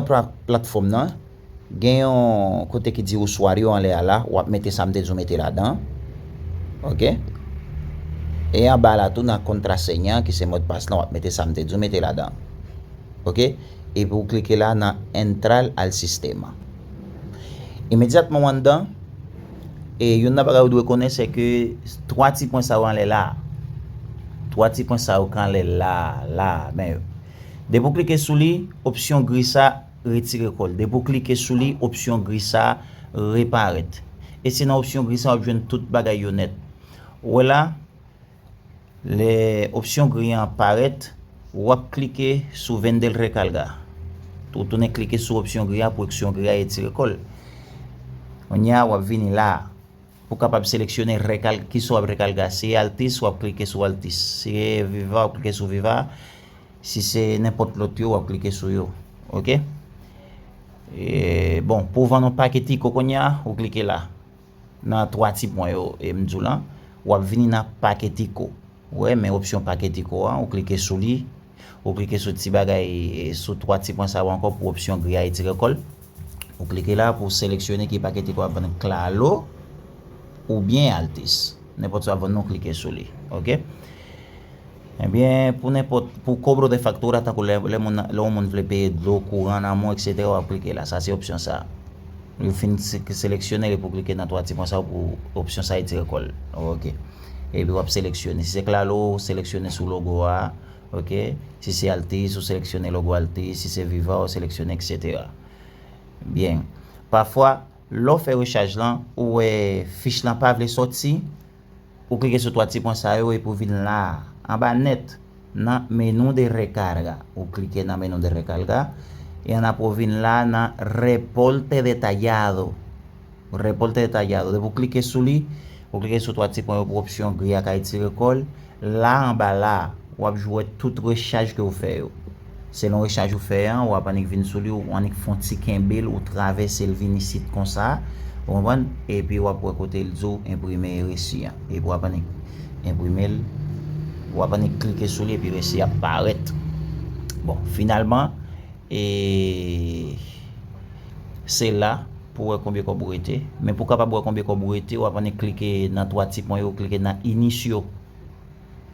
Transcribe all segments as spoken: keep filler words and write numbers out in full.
pla- platfòm nan, gen yon kote ki di usuario anlè a la, w ap mete sa m te di w mete ladan. Ok? E anba la tou nan contraseña, ki se modpas lan, w ap mete sa m te di w mete ladan. Ok? Epi w klike la nan entrar al sistema. Imedyatman w anndan, e youn nan bagay ou dwe konnen, se ke twa ti pwen sa yo anlè la. Twa ti pwen sa yo k anlè la, la, men yo. Depi w klike sou li, opsyon gri sa retire kò l. Depi w klike sou li, opsyon gri sa reparèt. E se nan opsyon gri sa w ap jwenn tout bagay yo nèt. Ou wè la, lè opsyon gri an parèt, w ap klike sou vender recarga. Ou tounen klike sou opsyon gri a pou opsyon gri a retire kò l. Kounye a, w ap vini la a pou kapab seleksyone rekal, kisa w ap rekalga. Si e Altis, w ap klike sou Altis. Si e Viva, w ap klike sou Viva. Si se nenpòt lòt yo, w ap klike sou yo. Ok? E, bon, pou vann yon paketico kounye a, ou klike la. Nan twa ti pwen yo, e m di w lan, w ap vini nan paketico. Ou wè, men opsyon paketico a, ou klike sou li. Ou klike sou ti bagay, e, sou twa ti pwen sa yo ankò pou opsyon gri a retire kò l. Ou klike la pou seleksyone ki paketico w ap vann, Claro oubyen Altis. Nenpòt sa w ap vann, ou klike sou li. Ok? Ebyen, pou nenpòt, pou cobro de factura, tankou lè, lè moun, lè yon moun vle peye dlo, kouran nan mwen, etsetera, w ap klike la. Sa se opsyon sa. Ou fin se- seleksyone li pou klike nan twa ti pwen sa yo pou opsyon sa retire kò l. Ok. Epi w ap seleksyone. Si se Claro, ou seleksyone sou logo a. Ok. Si se Altis, ou seleksyone logo Altis. Si se Viva, ou seleksyone, etsetera. Byen. Pafwa, lè w fè rechaj lan, ou wè fich lan pa vle sòti, ou klike sou twa ti pwen sa yo epi w vin la a, anba nèt, nan menu de recarga. Ou klike nan menu de recarga, e ann apre w vin la nan reporte detallado. Reporte detallado. Depi w klike sou li, ou klike sou twa ti pwen yo pou opsyon gri a ka retire kò l. La anba la a, w ap jwe tout rechaj ke w fè yo. Selon rechaj ou fè an, w ap annik vin sou li, ou annik fè yon ti kenbe l, ou travèse l vin isit konsa, ou konprann? Epi w ap wè kote l di w enprime resi an. Epi w ap annik enprime l, w ap annik klike sou li, epi resi a ap parèt. Bon, finalman, e se la pou wè konbyen kòb ou rete. Men pou w kapab wè konbyen kòb ou rete, w ap annik klike nan twa ti pwen yo, klike nan inicio.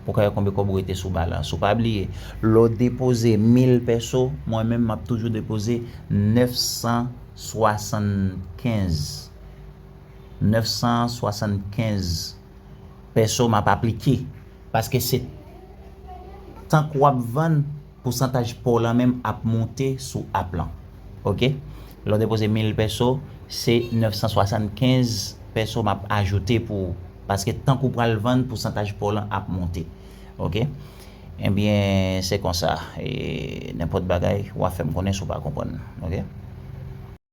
Pou w ka wè konbyen kòb ou rete sou balans ou. Pa bliye, lè w depoze mil pèso, mwen menm m ap toujou depoze nèf san swasannkenz. Nèf san swasannkenz pèso m ap aplike. Paske se tank w ap vann, pousantaj pa w lan menm ap monte sou app lan. Ok? Lè w depoze mil pèso, se nèf san swasannkenz pèso m ap ajoute pou ou. Paske tank ou pral vann, pousantaj pa w lan ap monte. Ok? Ebyen, se konsa. E nenpòt bagay, w a fè m konnen si w pa konprann. Ok?